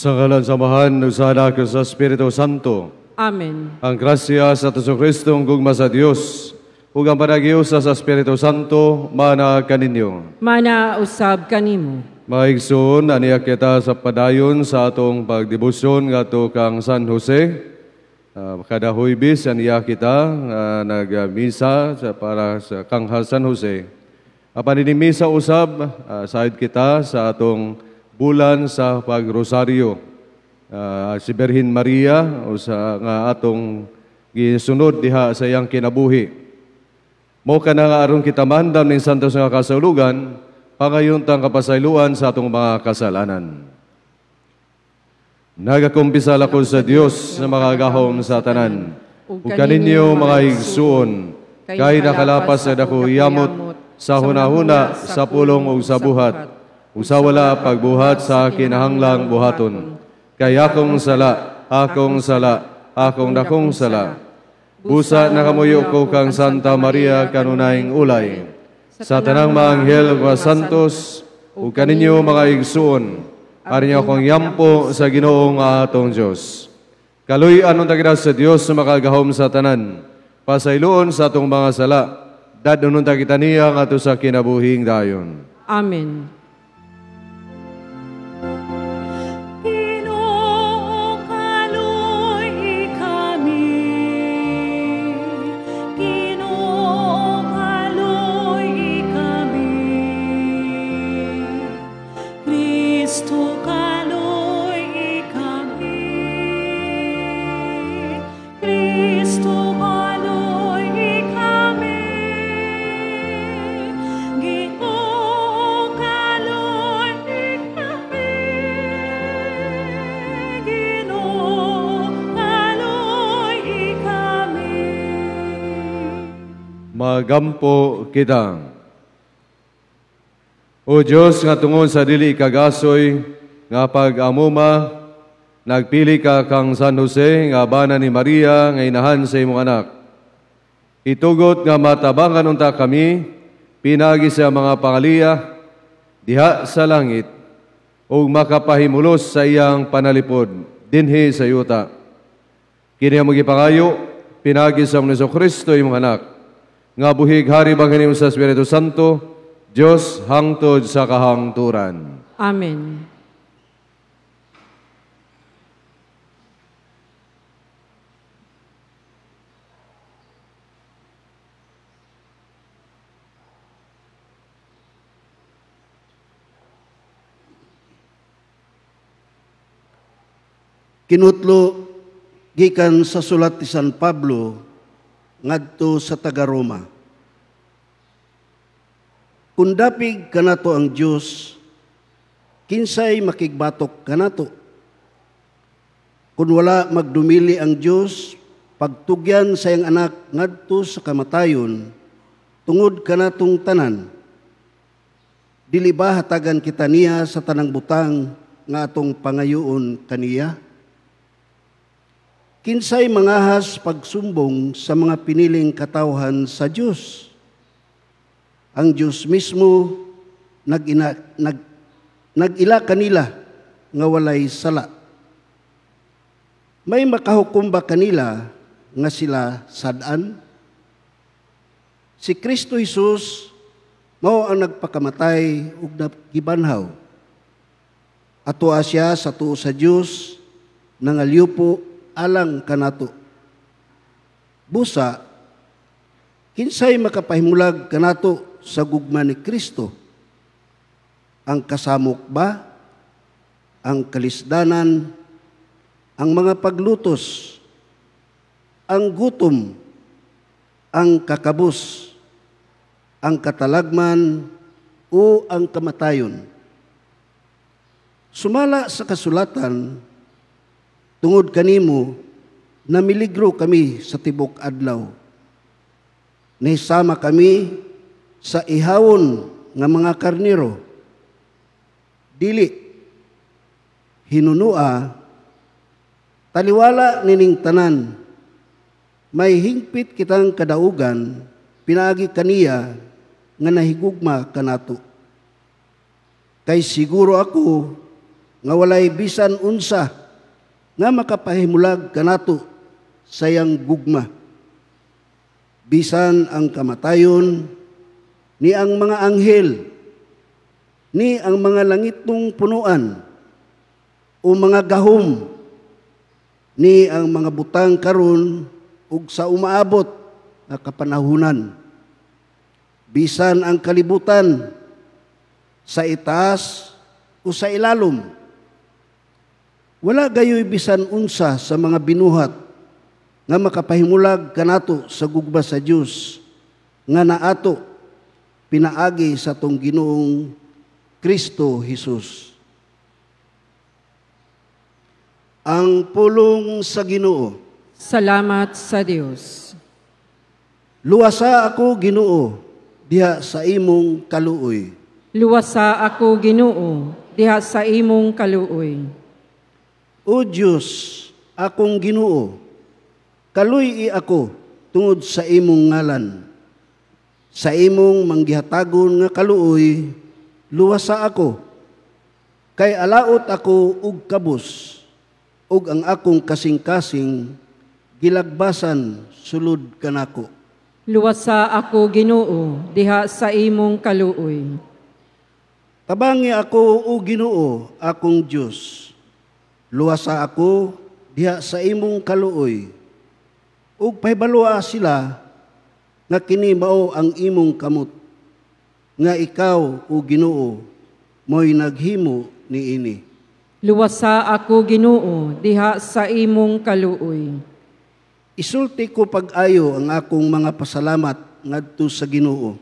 Sa ngalan sa Amahan, ug sa Anak, ug sa Espiritu Santo. Amen. Ang grasya sa Hesus Kristo, ang gugma sa Dios, ug ang panaghiusa sa Espiritu Santo, mana kaninyo. Mana usab kanimo. Mga igsoon, aniya kita sa padayon sa atong pagdebosyon ngadto kang San Jose. Kada Huwebes, aniya kita nagmisa para sa kang San Jose. Apan ini misa usab, sahid kita sa atong bulan sa pagrosaryo. Si Birhen Maria o sa nga atong gisunod diha sa iyang kinabuhi. Mo kana nga aron kita maandam ning santos nga kasaulugan, pangayon tang kapasayloan sa atong mga kasalanan. Nagakumpisal ako sa Dios na makagahom sa tanan, ug kaninyo mga igsuon, kay nakalapas sa dako yamot sa hunahuna, sa pulong ug sa buhat, ug sa wala pagbuhat sa kinahanglang buhaton. Kay akong sala, akong sala, akong dakong sala. Busa nakamuyo ko kang Santa Maria kanunayng ulay, sa tanang mga anghel ug mga santos, ug kaninyo mga igsuon, aron akong yampo sa Ginoo nga atong Dios. Kaluy-an unta kita sa Dios na makagahom sa tanan, pasayloon sa atong mga sala, dadon unta kita niya ngadto sa kinabuhing dayon. Amen. Ginoo, kaluy-i kami. Ginoo, kaluy-i kami. Kristo, kaluy-i kami. Kristo, kaluy-i kami. Ginoo, kaluy-i kami. Ginoo, kaluy-i kami. Magampo kita. O Dios, nga tungod sa dili kagasoy nga pag-amuma, nagpili ka kang San Jose nga bana ni Maria nga inahan sa imong anak. Itugot nga matabangan unta kami pinaagi sa mga pangaliya diha sa langit ug makapahimulos sa iyang panalipod dinhi sa yuta. Kini ang gipangayo pinaagi sa among Kristo imong anak, nga buhig hari bangin sa Espiritu Santo, Dios hangtod sa kahangturan. Amen. Kinutlo gikan sa sulat ni San Pablo ngadto sa taga-Roma. Kung dapig kanato ang Dios, kinsay makigbatok kanato? Kung wala magdumili ang Dios, pagtugyan sa iyang anak ngadto sa kamatayon, tungod kanatong tanan, dili ba hatagan kita niya sa tanang butang nga atong pangayoon kaniya? Kinsay mangahas pagsumbong sa mga piniling katawhan sa Dios? Ang Dios mismo nag-ila kanila nga walay sala. May makahukom ba kanila nga sila sad-an? Si Kristo Jesus mao ang nagpakamatay ug nagibanhaw. Atoa siya sa tuo sa Dios nangalyupo alang kanato. Busa, kinsay makapahimulag kanato sa gugma ni Kristo? Ang kasamok ba? Ang kalisdanan? Ang mga paglutos? Ang gutom? Ang kakabus? Ang katalagman? O ang kamatayon? Sumala sa kasulatan, tungod kanimo, namiligro kami sa tibok adlaw. Nahisama kami sa ihawon nga mga karnero. Dili, hinunua, taliwala nining tanan, may hingpit kitang kadaugan, pinaagi kaniya nga nahigugma kanato. Kay siguro ako nga walay bisan unsa nga makapahimulag kanato sa iyang gugma. Bisan ang kamatayon, ni ang mga anghel, ni ang mga langitnong punuan, o mga gahom, ni ang mga butang karon ug sa umaabot nga kapanahunan. Bisan ang kalibutan sa itaas o sa ilalom. Wala gayoy bisan unsa sa mga binuhat nga makapahimulag kanato sa gugma sa Dios nga naato pinaagi sa atong Ginoong Kristo Jesus. Ang pulong sa Ginoo. Salamat sa Dios. Luwasa ako, Ginoo, diha sa imong kaluoy. Luwasa ako, Ginoo, diha sa imong kaluoy. O Dios, akong Ginoo, kaluy-i ako tungod sa imong ngalan. Sa imong manggihatagon nga kaluoy, luwasa ako. Kay alaot ako og kabus, ug ang akong kasing-kasing gilagbasan sulod kanako. Luwasa ako, Ginoo, diha sa imong kaluoy. Tabangi ako, o Ginoo, akong Dios. Luwasa ako diha sa imong kaluoy. Ug pahibaloa sila nga kini mao ang imong kamot, nga ikaw, o Ginoo, mo'y naghimo niini. Luwasa ako, Ginoo, diha sa imong kaluoy. Isulti ko pag-ayo ang akong mga pasalamat ngadto sa Ginoo,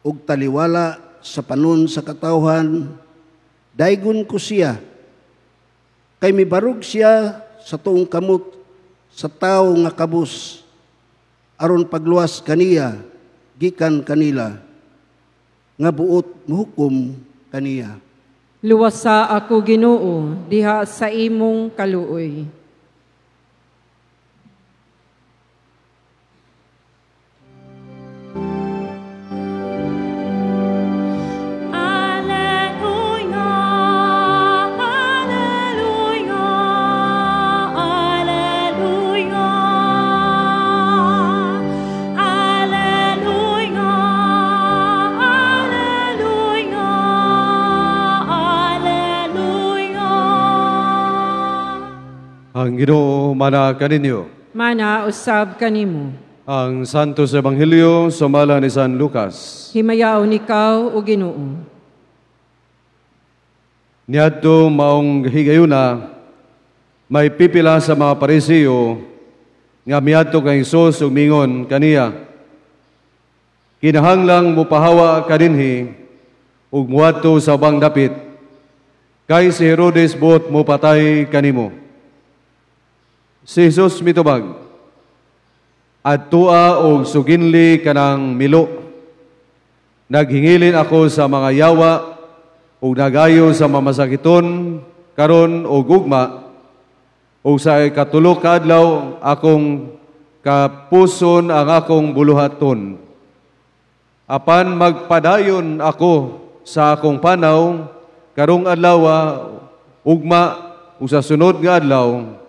ug taliwala sa panon sa katawhan, daygon ko siya, kay mibarog siya sa tuong kamot sa tawo nga kabus, aron pagluwas kaniya gikan kanila, nga buot mohukom kaniya. Luwasa ako, Ginoo, diha sa imong kaluoy. Alleluia, alleluia, alleluia. Alleluia, alleluia, alleluia. Ang Ginoo mana kaninyo. Mana usab kanimo. Ang Santos Ebanghelyo sumala ni San Lucas. Himayaon ikaw, o Ginoo. Niadto maong higayuna, may pipila sa mga Pariseo nga miadto kang Hesus ug mingon kaniya, kinahanglang mopahawa ka dinhi ug muadto sa ubang dapit, kay si Herodes buot mopatay kanimo. Si Jesus mitubag, adtua og suginli kanang milo. Naghingilin ako sa mga yawa ug nagayo sa mamasakiton karon og ugma, ug sa ikatulo ka adlaw akong kapuson ang akong buluhaton. Apan magpadayon ako sa akong panaw karong adlaw ugma ug sa sunod nga adlaw,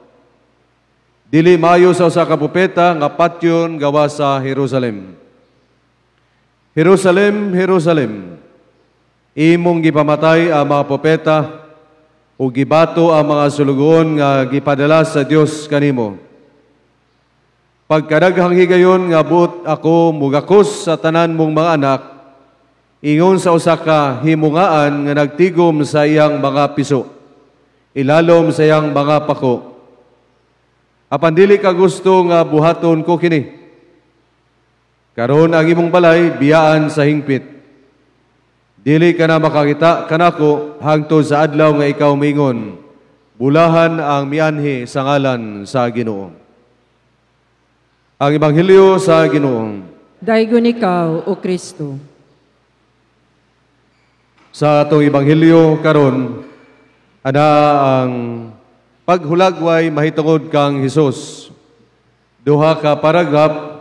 dili maayo sa usa ka propeta nga patyon gawa sa Jerusalem. Jerusalem, Jerusalem, imong gipamatay ang mga propeta ug gibato ang mga sulugoon nga gipadala sa Dios kanimo. Pagkadaghang higayon nga buot ako mugakos sa tanan mong mga anak, ingon sa usa ka himungaan nga nagtigom sa iyang mga piso, ilalom sa iyang mga pako. Apan dili ka gusto nga buhaton ko kini. Karon ang imong balay biyaan sa hingpit. Dili ka na makakita kanako hangtod sa adlaw nga ikaw mingon, bulahan ang mianhi sa ngalan sa Ginoo. Ang Ebanghelyo sa Ginoo. Daygon ikaw, o Kristo. Sa atong Ebanghelyo karon, ana ang paghulagway mahitungod kang Hesus. Duha ka paragraph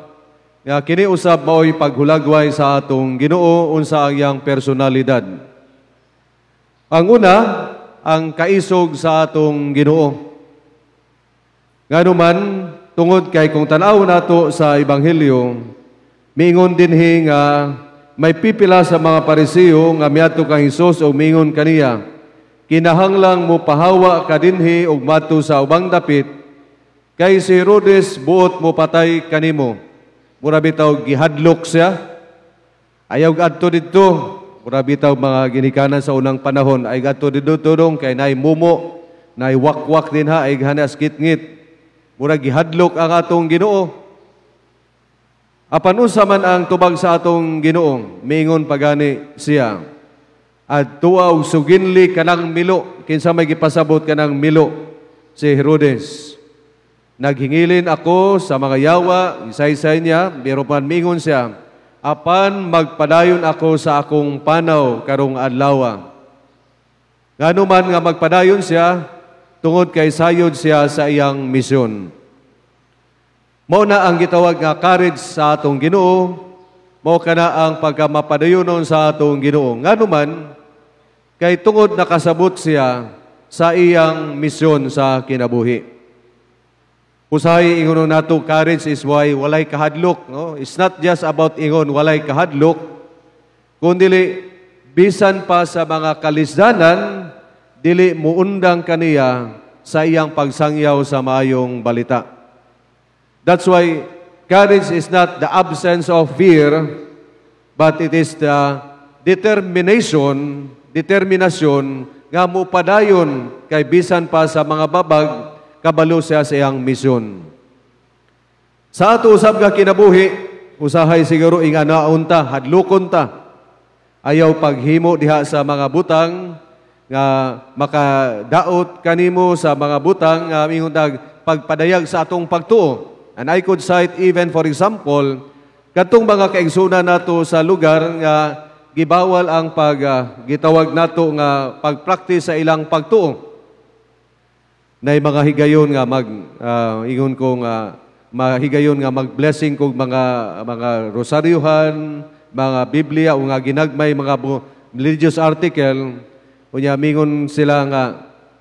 nga kini usab maoy paghulagway sa atong Ginoo unsa ang iyang personalidad. Ang una, ang kaisog sa atong Ginoo. Nganuman, tungod kay kung tan-aw nato sa Ebanghelyo, miingon dinhi nga may pipila sa mga Parisiyo nga miadto kang Hesus ug miingon kaniya, "Kinahanglang mo pahawa ka dinhi ug madto sa ubang dapit kay si Herodes buot mo patay kanimo." Mura bitaw gihadlok siya. Ayaw adto didto. Mura bitaw mga ginikanan sa unang panahon ay adto didto dong kay naay mumo, naay wakwak dinha ay hanas gitngit. Mura gihadlok ang atong Ginoo. Apan unsa man ang tubag sa atong Ginoo, miingon pagani siya, "Adtoa og suginli kanang milo." Kinsa may gipasabot kanang milo? Si Herodes. "Naghingilin ako sa mga yawa," isaysay niya, pero pan mingon siya, "apan magpadayon ako sa akong panaw karong adlaw." Ngano man nga magpadayon siya, tungod kay sayod siya sa iyang misyon. Mao na ang gitawag nga courage sa atong Ginoo, mao kana ang pagkamapadayonon sa atong Ginoo. Ngano man, kay tungod nakasabot siya sa iyang misyon sa kinabuhi. Usahay ingon nato, courage is why walay kahadlok, no? It's not just about ingon walay kahadlok, kundi bisan pa sa mga kalisdanan, dili muundang kaniya sa iyang pagsangyaw sa maayong balita. That's why courage is not the absence of fear, but it is the determination, determinasyon nga mupadayon kay bisan pa sa mga babag, kabalo siya sa iyang misyon. Sa ato usab nga kinabuhi, usahay siguro inganaon ta, hadlokon ta. Ayaw paghimo diha sa mga butang nga makadaot kanimo sa mga butang nga ingon tag pagpadayag sa atong pagtuo. And I could cite even, for example, katong mga kaigsunan nato sa lugar nga gibawal ang pag gitawag nato nga pagpractice sa ilang pagtuo. Nay mga higayon nga mag ingon ko nga mahigayon nga mag-blessing kog mga rosaryuhan, mga Biblia o nga ginagmay mga religious article. Unya mingon sila nga,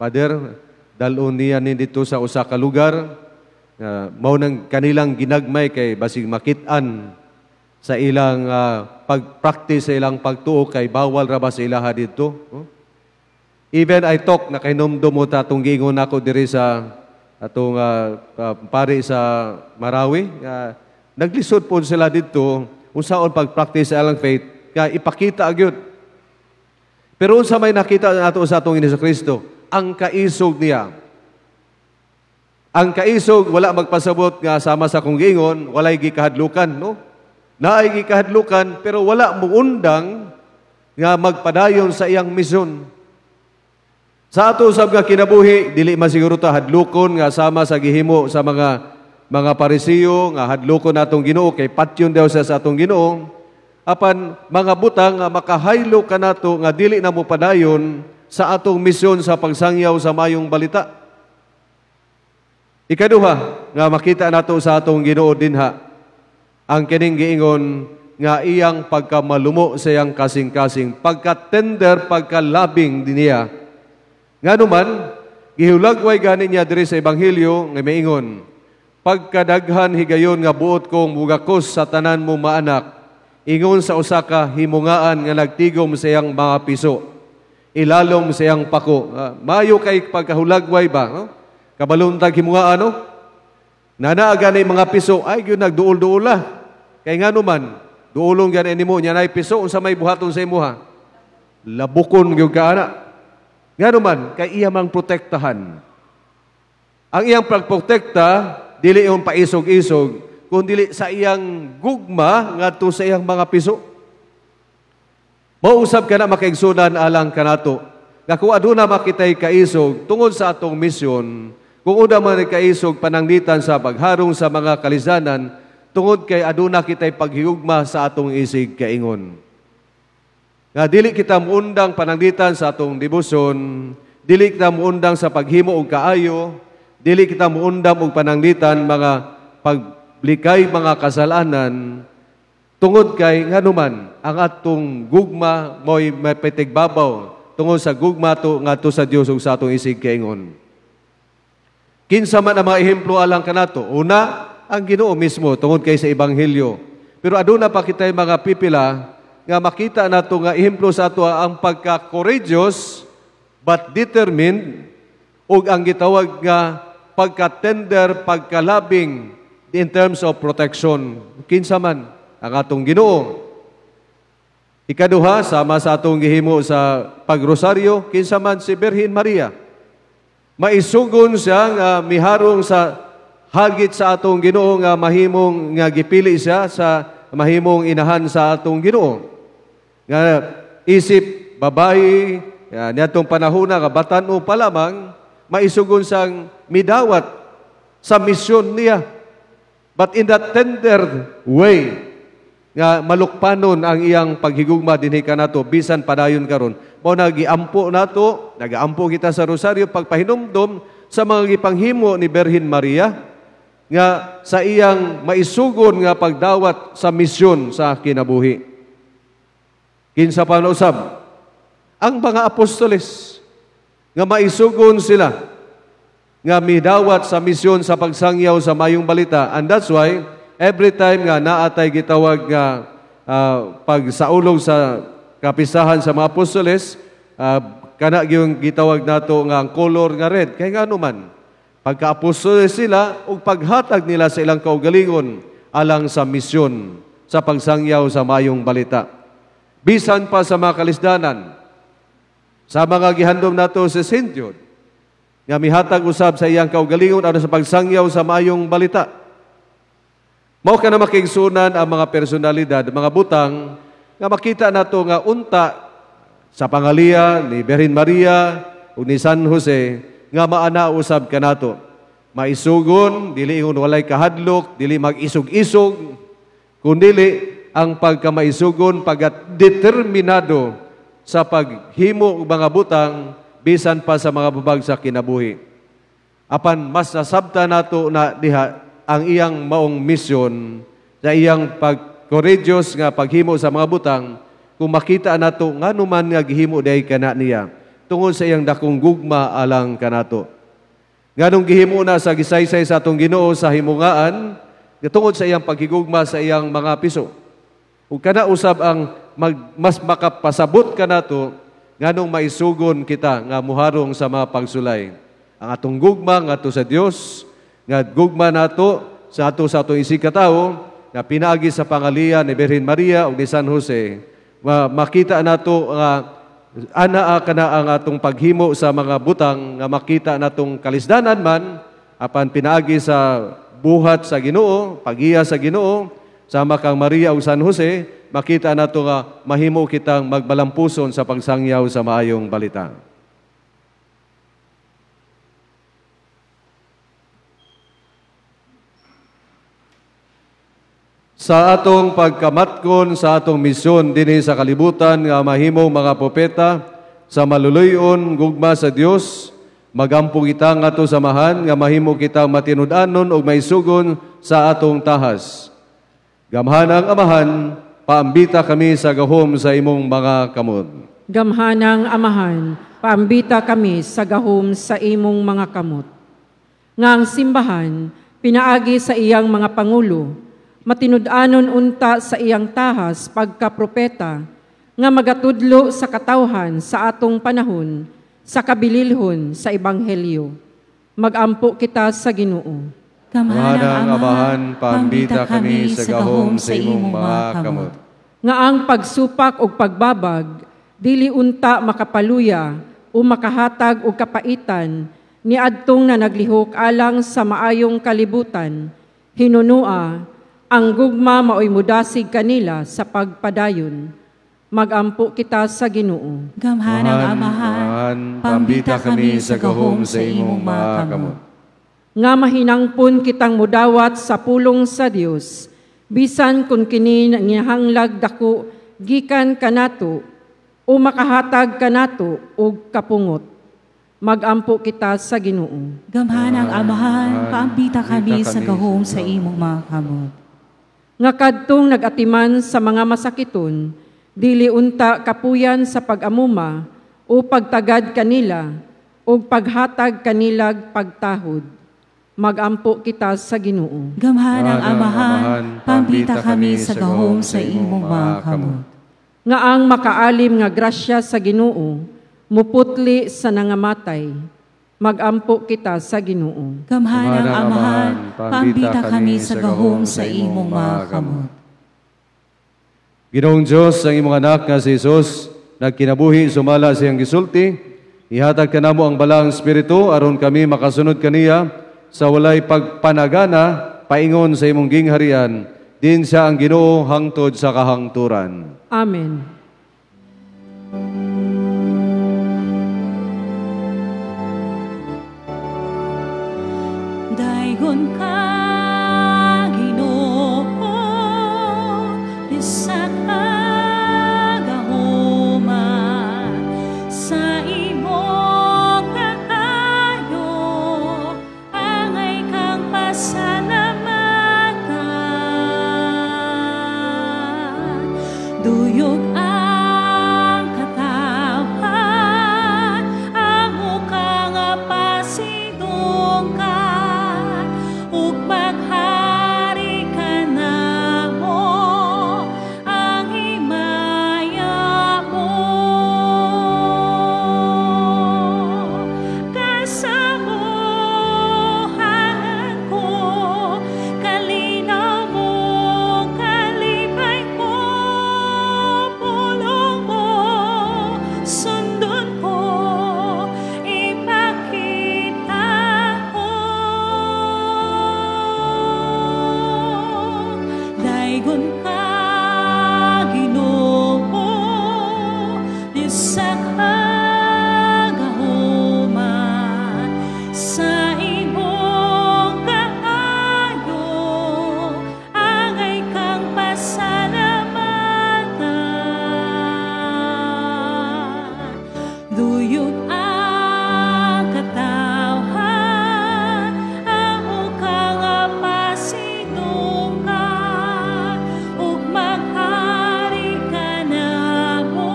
"Father, dalon niya ni dito sa usa ka lugar," mao nang kanilang ginagmay kay basig makit-an sa ilang pag-practice sa ilang pagtuo kay bawal ra ba sa ilaha didto. Oh. Even I talk, nakahinumdum mo ta atong giingon nako diri sa atong pari sa Marawi, naglisod po sila didto unsaon pag-practice sa ilang faith kay ipakita gyud. Pero unsa may nakita nato sa atong Hesus Kristo? Ang kaisog niya. Ang kaisog wala magpasabot nga sama sa kong giingon, walay gikahadlukan, no? Naay gikahadlukan pero wala muundang nga magpadayon sa iyang misyon. Sa ato usab nga kinabuhi, dili man siguro ta hadlokon nga sama sa gihimo sa mga Parisiyo nga hadlokon atong Ginoo kay patyon daw siya sa atong Ginoo. Apan mga butang nga makahaylo kanato nga dili na mopadayon sa atong misyon sa pagsangyaw sa mayong balita. Ikaduha nga makita nato sa atong Ginoo dinha ang kining giingon nga iyang pagkamalumo sa iyang kasing-kasing, pagka-tender, pagkalabing niya. Nganuman, gihulagway gani niya diri sa Ebanghelyo nga miingon, "Pagkadaghan higayon nga buot kong mugakos sa tanan mo maanak, ingon sa usa ka himungaan nga nagtigom sa iyang mga piso, ilalom sa iyang pako." Maayo kay pagkahulagway ba? No? Kabalon tag himungaan, no? Nanaa gani mga piso, ay gyud nagduol-duol la. Kay nganuman, duolong gani nimo nya nay piso, unsa may buhaton sa imuha? Labukon gyud ka ana. Nganuman, kay iya mang protektahan. Ang iyang pagprotekta, dili yung paisog-isog, kundi sa iyang gugma ngadto sa iyang mga piso. Mausab ka na makaigsunan alang kanato. Nga kung aduna makitay kaisog tungod sa atong misyon, kung una man kaisog pananglitan sa pagharong sa mga kalisanan, tungod kay aduna kitay paghigugma sa atong isig kaingon. Nga dili kita muundang pananglitan sa atong debosyon, dili kita muundang sa paghimo og kaayo, dili kita muundang og pananglitan mga paglikay mga kasalanan, tungod kay nganuman ang atong gugma mo'y mapitigbabaw tungod sa gugma to ngadto sa Dios ug sa atong isig kaingon. Kinsa man ang mga ehemplo alang kanato? Una, ang Ginoo mismo tungod kay sa ebanghelyo. Pero aduna pa kitay mga pipila nga makita nato nga ehemplo sa ato ang pagka-courageous but determined ug ang gitawag nga pagka-tender, pagkalabing in terms of protection. Kinsa man ang atong Ginoo. Ikaduha, sama sa atong gihimo sa pagrosaryo, kinsa man si Birhen Maria. Maisugon siya nga miharong sa hagit sa atong Ginoo nga mahimong nga gipili siya sa mahimong inahan sa atong Ginoo. Nga isip babayi niadtong panahona nga batan-o pa lamang maisugon siyang midawat sa misyon niya. But in that tender way nga malukpanon ang iyang paghigugma dinhi kanato bisan padayon karon. Mao na giampo nato, nagaampo kita sa rosaryo pagpahinumdom sa mga gipanghimo ni Birhen Maria nga sa iyang maisugon nga pagdawat sa misyon sa kinabuhi. Kinsa pa usab ang mga apostoles nga maisugon sila nga midawat sa misyon sa pagsangyaw sa mayong balita. And that's why every time nga naatay gitawag nga pagsaulog sa kapisahan sa mga apostoles, kana gyud gitawag nato nga ang color nga red. Kay ngano man, pagka-apostoles sila ug paghatag nila sa ilang kaugalingon alang sa misyon sa pagsangyaw sa mayong balita. Bisan pa sa mga kalisdanan, sa mga gihandom nato sa St. Jude, nga mihatag usab sa iyang kaugalingon alang sa pagsangyaw sa mayong balita. Mao ka na makigsunan ang mga personalidad, mga butang, nga makita nato nga unta sa pangaliya ni Birhen Maria o ni San Jose, nga maana usab kanato. Maisugon, dili ingon walay kahadlok, dili mag-isog-isog, kundili ang pagkamaisugon pagkat determinado sa paghimo og mga butang bisan pa sa mga babag sa kinabuhi. Apan mas nasabta nato na diha ang iyang maong misyon sa iyang pag-courageous nga paghimo sa mga butang, kung makita nato ngano man nga gihimo diay kana niya tungod sa iyang dakong gugma alang kanato. Nganong gihimo na sa gisaysay sa atong Ginoo sa himungaan tungod sa iyang paghigugma sa iyang mga piso. Ug kana usab ang mas makapasabot kanato nganong maisugon kita nga muharong sa mga pagsulay. Ang atong gugma ngadto sa Dios, nga gugma nato sa ato sa atong isig katawo nga pinaagi sa pangaliya ni Birhen Maria ug ni San Jose, makita nato nga anaa kana ang atong paghimo sa mga butang nga makita natong kalisdanan man apan pinaagi sa buhat sa Ginoo, pagiya sa Ginoo sama kang Maria ug San Jose, makita nato nga mahimo kitang magbalampuson sa pagsangyaw sa maayong balita. Sa atong pagkamatkon sa atong misyon dinhi sa kalibutan nga mahimong mga propeta sa maluluyon gugma sa Dios, magampo kita ngadto samahan nga mahimo kita matinud-anon ug maisugon sa atong tahas. Gamhanang Amahan, paambita kami sa gahom sa imong mga kamot. Gamhanang Amahan, paambita kami sa gahom sa imong mga kamot. Nga ang simbahan, pinaagi sa iyang mga pangulo, matinud-anon unta sa iyang tahas pagkapropeta, nga magatudlo sa katawhan sa atong panahon, sa kabililhon sa ebanghelyo. Magampo kita sa Ginoo. Gamhanang Amahan, paambita kami sa gahom sa imong mga kamot. Nga ang pagsupak og pagbabag, dili unta makapaluya o makahatag og kapaitan, niadtong na naglihok alang sa maayong kalibutan, hinunua, ang gugma maoy mudasig kanila sa pagpadayon. Magampo kita sa Ginoo. Gamhanang Amahan, paambita kami sa gahom sa imong mga kamot. Nga mahinangpon kitang mudawat sa pulong sa Dios, bisan kun kini ngihanglag dako gikan kanato o makahatag kanato og kapungot. Magampo kita sa Ginoo. Gamhanang Amahan, paambita kami sa gahom sa imong mga kamot. Nga kadtong nagatiman sa mga masakiton, dili unta kapuyan sa pag-amuma, o pagtagad kanila ug paghatag kanilag pagtahod. Magampo kita sa Ginoo. Gamhanang Amahan, pambita kami sa gahom sa imong mga kamot. Nga ang makaalim nga grasya sa Ginoo muputli sa nangamatay. Magampo kita sa Ginoo. Gamhanang Amahan, pambita kami sa gahom sa imong mga kamot. Ginoong Dios, ang imong anak nga si Jesus nagkinabuhi sumala siyang gisulti, ihatag kanamo ang balaang espiritu aron kami makasunod kaniya sa walay pagpanagana paingon sa imong gingharian. Din siya ang Ginoo hangtod sa kahangturan. Amen. Daygon ka, Ginoo, bisan kagahuman sa imong kaayo, angay kang pasalamatan. Duyog ang katawhan, amo ka nga pasidungkan, ug maghari ka namo, ang himaya mo. Kasamuhanan ko, kalinaw mo, kalipay ko, pulong mo, sundon ko, ipakita ko. Daygon ka, Ginoo, Diyos sa kagahuman, sa imong kaayo, angay kang pasalamatan. Duyog ang katawhan, amo ka nga pasidungkan, ug maghari ka namo,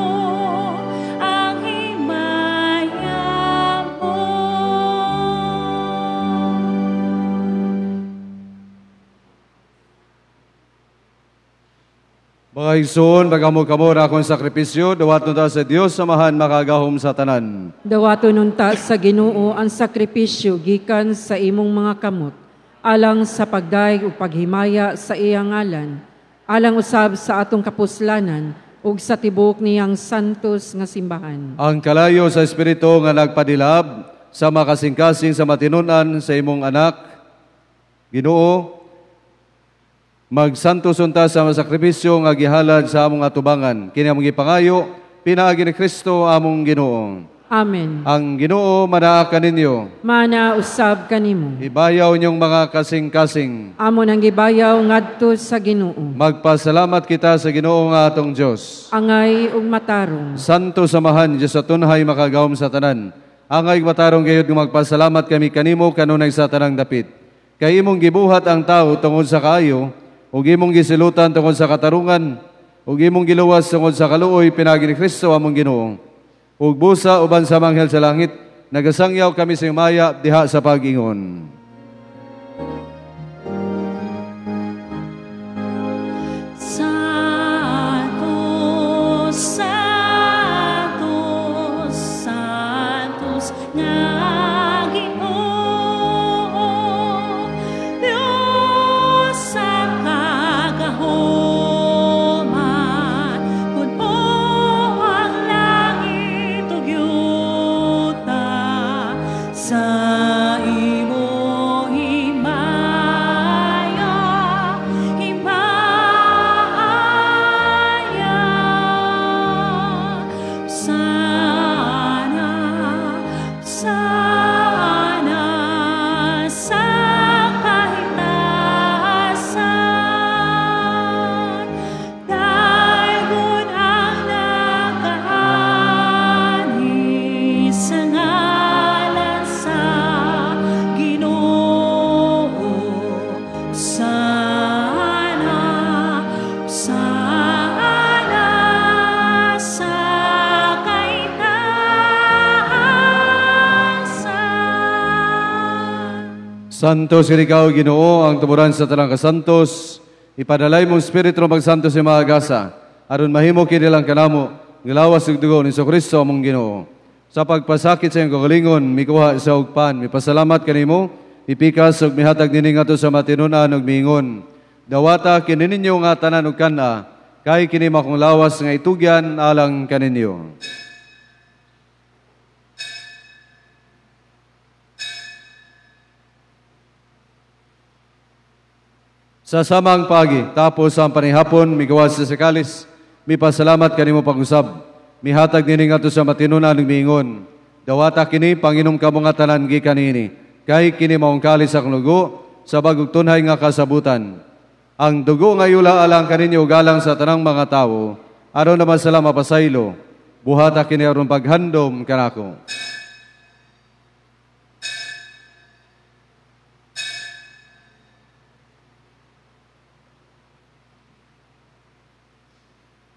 ang himaya mo. Mga igsoon, pagkamo-kamo ra akong sakripisyo, dawaton ta sa Dios samahan makagahom sa tanan. Dawaton unta sa Ginoo ang sakripisyo gikan sa imong mga kamot, alang sa pagdayeg ug paghimaya sa iyang ngalan, alang usab sa atong kapuslanan ug sa tibuok niyang santos nga simbahan. Ang kalayo sa Espiritu nga nagpadilab sa makasingkasing sa matinunan sa imong anak, Ginoo, magsantos unta sa sakripisyo nga gihalad sa among atubangan. Kini among gipangayo, pinaagi ni Kristo among Ginoo. Amen. Ang Ginoo manaa kaninyo. Mana usab kanimo. Ibayaw inyong mga kasing-kasing. Amo nang gibayaw ngadto sa Ginoo. Magpasalamat kita sa Ginoo nga atong Dios. Angay ug matarong. Santo samahan Dios sa tunhay makagawom sa tanan. Angay ug matarong gayud nga magpasalamat kami kanimo kanunay sa tanang dapit. Kay imong gibuhat ang tawo tungod sa kaayo, ug imong gisilutan tungod sa katarungan, ug imong giluwas tungod sa kaluoy pinaagi ni Kristo among Ginoo. Ug busa uban sa manghel sa langit, nagasangyaw kami sa himaya diha sa pag-ingon. Santo, Santo, Santos nga Ginoo, Dios sa kagahuman, puno ang langit ug yuta sa imong Santo sir ikaw, Ginoo, ang tuburan sa tanang kasantos. Ipadalay mong Espiritu ng pagsanto sa mga gasa. Aron mahimo kinilang kanamo, ngilawas ug dugo ni Kristo among Ginoo. Sa pagpasakit sa iyong kagalingon, mikuha sa ugpan, mipasalamat kanimo, ipikas ug mihatag nini ngadto sa matinunan ug miingon. Dawata kini ninyo nga tanan ug kana, kay kini makong lawas nga itugyan alang kaninyo. Sa samang pagi, tapos ang panihapon, migawas sa sakalis, mipasalamat kanimo pag-usab. Mihatag nini ngadto sa matinunan ug miingon. Dawata kini, panginom kamo nga tanan gikan niini. Kay kini maong kalis akong dugo sa bagong tunhay nga kasabutan. Ang dugo nga yula alang kaninyo galang sa tanang mga tawo, aron naman sila mapasaylo. Buhata kini aron paghandom kanako.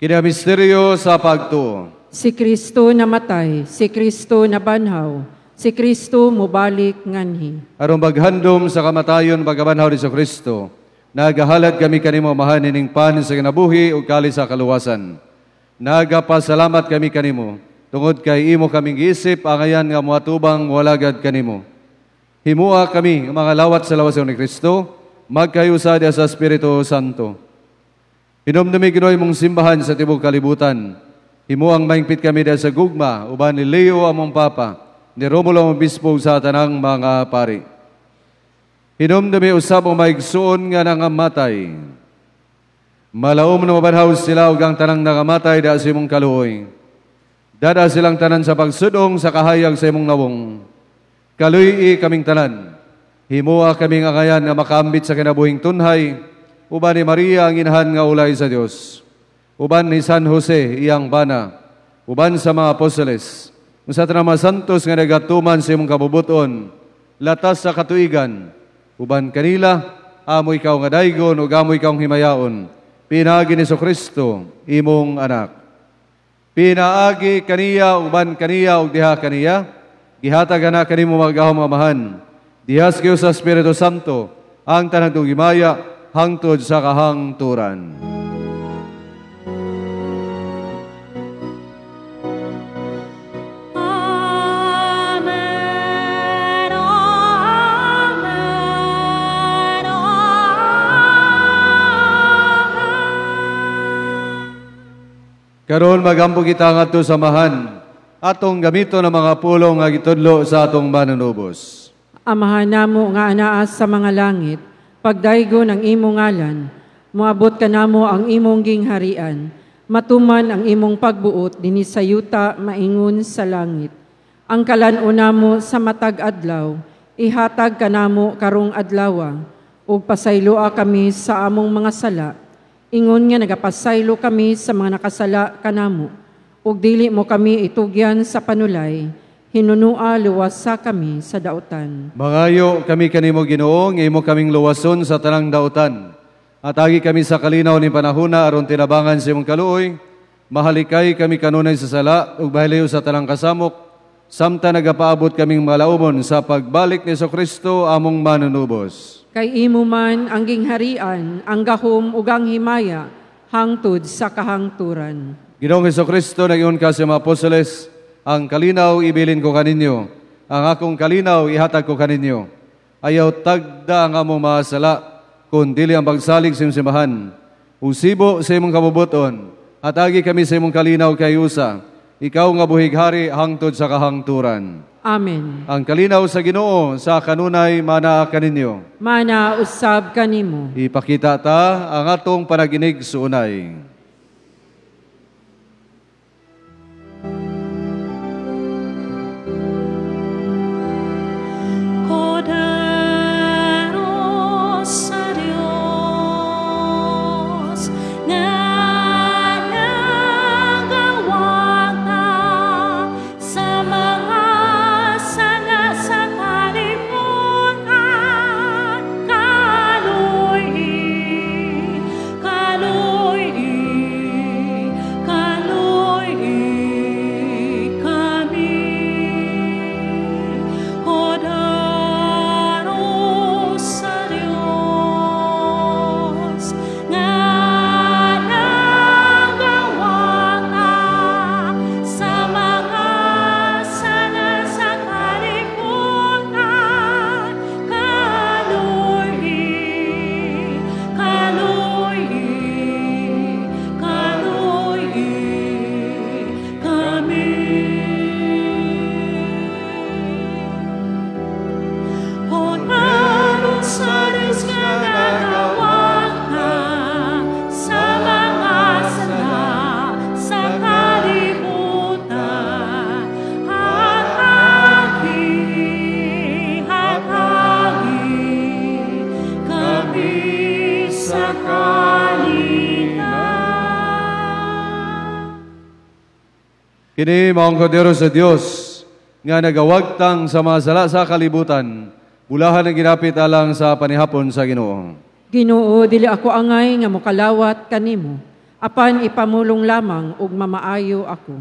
Kini ang misteryo sa pagtuo. Si Kristo namatay, si Kristo nabanhaw, si Kristo mobalik nganhi. Aron maghandom sa kamatayon pagkabanhaw ni Kristo, nagahalad kami kanimo Amahan ining pan sa kinabuhi ug kalis sa kaluwasan. Nagapasalamat kami kanimo tungod kay imo kaming giisip angayan nga moatubang moalagad kanimo. Himua kami mga lawat sa lawas ni Kristo, magkayusa diha sa Espiritu Santo. Hinumdumi Ginoo imong simbahan sa tibuok kalibutan. Himuang mahingpit kami diha sa gugma uban ni Leo among Papa, ni Romulo among Bispo sa tanang mga pari. Hinumdumi usab ang maigsuon nga nangamatay. Malaom na mabanhaw sila ug ang tanang nangamatay diha sa imong kaluoy. Dada silang tanan sa pagsudong sa kahayag sa imong nawong. Kaluy-i kaming tanan. Himua kaming angayan nga makaambit sa kinabuhing tunhay, uban ni Maria ang inahan nga ulay sa Dios, uban ni San Jose iyang bana, uban sa mga apostoles, sa tanang mga santos nga nagatuman sa imong kabubuton, latas sa katuigan, uban kanila, amo ikaw nga daygon ug amo ikaw himayaon, pinaagi ni Kristo imong anak. Pinaagi kaniya, uban kaniya ug diha kaniya, gihatag na kanimo magahom Amahan, diha sa Espiritu Santo, ang tanang himaya hangtod sa kahangturan. Amen, amen, amen. Karon magampo kita ngadto sa Amahan, atong gamito ng mga pulong nga gitudlo sa atong manunubos. Amahan namo nga anaa sa mga langit, pagdaygon ang imong ngalan, moabot kanamo ang imong gingharian, matuman ang imong pagbuot dinhi sa yuta maingon sa langit. Ang kalan-on namo sa matag adlaw, ihatag kanamo karong adlawa, ug pasayloa kami sa among mga sala, ingon nga nagapasaylo kami sa mga nakasala kanamo, ug dili mo kami itugyan sa panulay, hinunua luwasa kami sa dautan. Mangayo kami kanimo Ginoo, nga imo kaming luwason sa tanang dautan. Atagi kami sa kalinaw ni panahuna aron tinabangan sa imong kaluoy. Mahalikay kami kanunay sa sala ug bahiliw sa tanang kasamok, samtang nagapaabot kaming malaumon sa pagbalik ni Kristo among manunubos. Kay imo man ang gingharian, ang gahom ug ang himaya hangtod sa kahangturan. Ginoong Hesukristo, nag-ingon ka sa mga apostoles, ang kalinaw ibilin ko kaninyo, ang akong kalinaw ihatag ko kaninyo. Ayaw tagda ang among mga sala, kun dili ang pagsalig sa imong simbahan. Usibo sa imong kabubuton, hatagi kami sa imong kalinaw kay usa. Ikaw nga buhig hari hangtod sa kahangturan. Amen. Ang kalinaw sa Ginoo sa kanunay mana kaninyo. Mana usab kanimo. Ipakita ta ang atong panaginig suunay. Kaloy, Kini maong kordero sa Dios nga nagawagtang sa mga sala sa kalibutan. Bulahan ang ginapit alang sa panihapon sa Ginoo. Ginoo, dili ako angay nga mokalawat kanimo, apan ipamulong lamang ug mamaayo ako.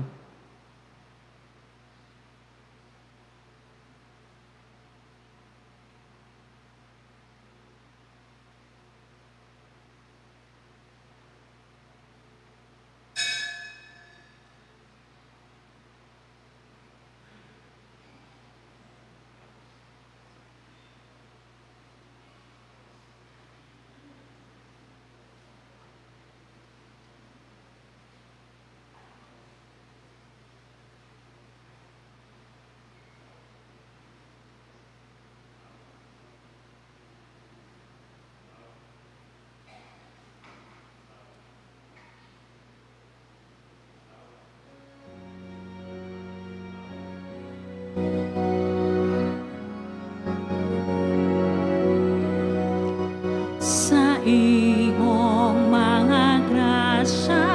Sa imong mga grasya,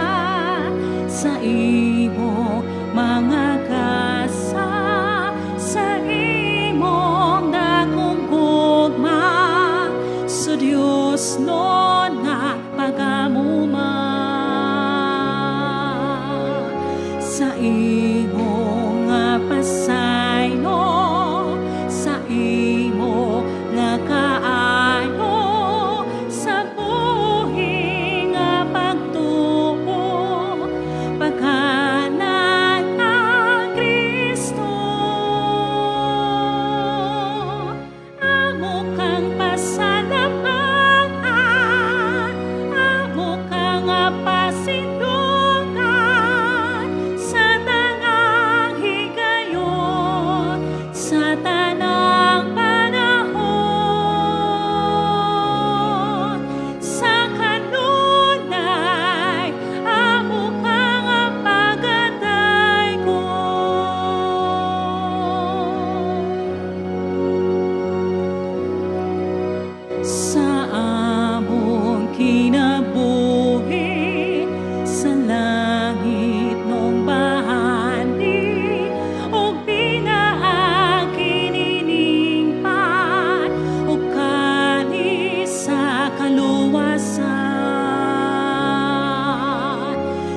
sa imong mga gasa, sa imong dakong gugma, sa Dios no na pagamuma. Sa imong nga pasaylo, sa imo nga kaayo, sa buhi nga pagtuo, paghalad ang Kristo. Amo kang pasalamatan, amo kang pasindugan, sa tanang higayon, sa tanang panahon, sa kanunay, amo kang pagatay ko. Sa among kinabuhi, sa langit nung bahani, ug pinaagi nining pan, ug kani sa kaluwasan.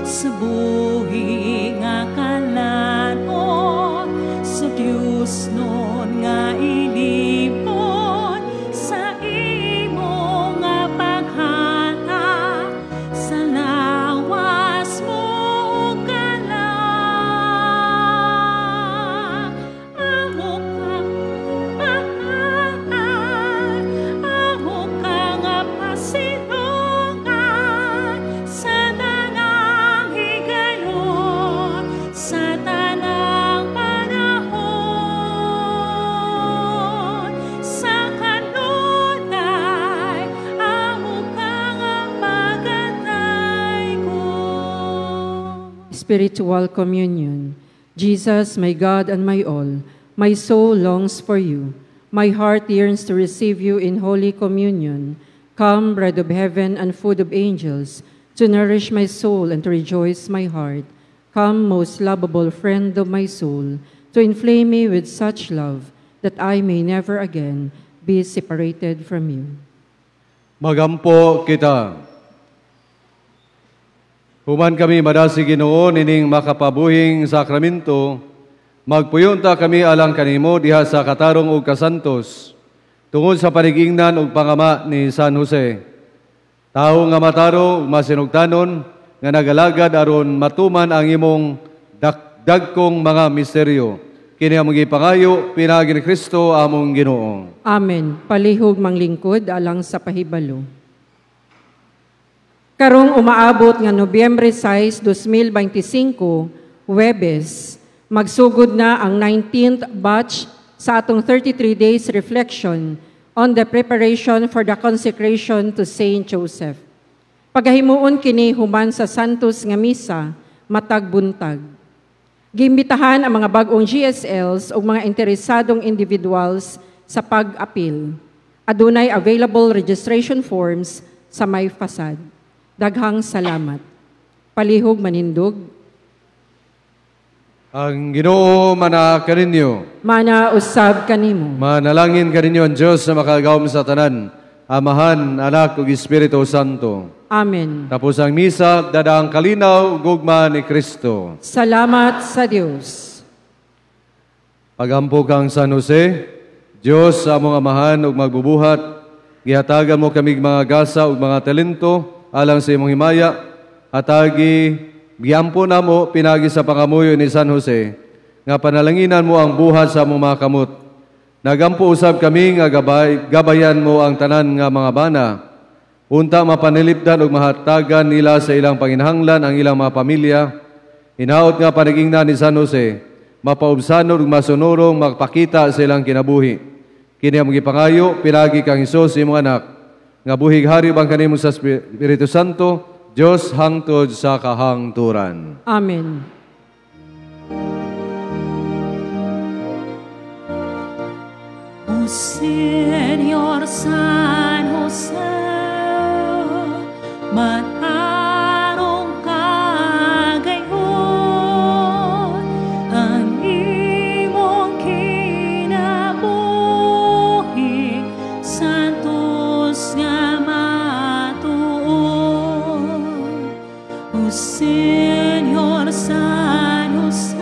Sa buhi nga kalanon, sa Dios nun nga ilipon, sa imo nga paghata, sa lawas mo ug kalag. Amo kang pahaan, amo kang pasilungan, sa tanang higayon, sa tanang panahon, sa kanunay, amo kang pagatay ko. Spiritual Communion. Jesus, my God and my all, my soul longs for you. My heart yearns to receive you in Holy Communion. Come, bread of heaven and food of angels, to nourish my soul and to rejoice my heart. Come, most lovable friend of my soul, to inflame me with such love that I may never again be separated from you. Magampo kita. Human kami madasig Ginoo nining makapabuhing sakramento, magpuyonta kami alang kanimo diha sa katarong ug kasantos, tungod sa panigingnan ug pangama ni San Jose. Tawo nga matarong ug masinugtanon nga nagalagad aron matuman ang imong dagkong mga misteryo. Kini among gipangayo pinaagi ni Kristo among Ginoo. Amen. Palihog manglingkod alang sa pahibalo. Karong umaabot nga Nobyembre 6, 2025, Huwebes, magsugod na ang 19th batch sa atong 33 days reflection on the preparation for the consecration to Saint Joseph. Pagahimuon kini human sa Santos nga misa matag buntag. Giimbitahan ang mga bag-ong GSLs ug mga interesadong individuals sa pag-apil. Adunay available registration forms sa may fasad. Daghang salamat. Palihog manindog. Ang Ginoo mana kaninyo. Mana usab kanimo. Manalangin kaninyo ang Dios na makagawom sa tanan, Amahan, Anak ug Espiritu Santo. Amen. Tapos ang misa, dadaang kalinaw, gugma ni Kristo. Salamat sa Dios. Pagampo kang San Jose, Dios sa among amahan ug magbubuhat, gihatagan mo kami mga gasa ug mga talento alang sa imong himaya, hatagi giampo namo pinagi sa pangamuyo ni San Jose, nga panalanginan mo ang buhat sa among mga kamot. Nagampo usab kami nga gabayan mo ang tanan nga mga bana, unta mapanilipdan ug mahatagan nila sa ilang panginahanglan ang ilang mga pamilya. Hinaot nga panigingna ni San Jose, mapaubsanon ug masunorong magpakita sa ilang kinabuhi. Kini among gipangayo pinagi kang Hesus imong anak, nga buhig hari bang kanimo sa Espiritu Santo, Dios hangtod sa kahangturan. Amen. O Señor San Jose, matarong kagayon, ang imong kinabuhi, santos nga matuod. O Señor San Jose,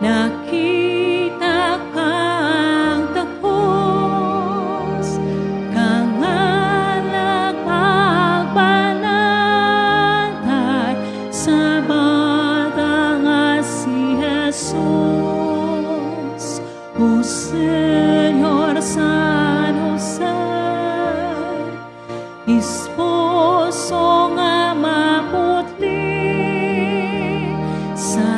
nakita kang takos, kang nagpagbantay sa bata nga si Jesus. O Señor San Jose, esposo nga maputli sa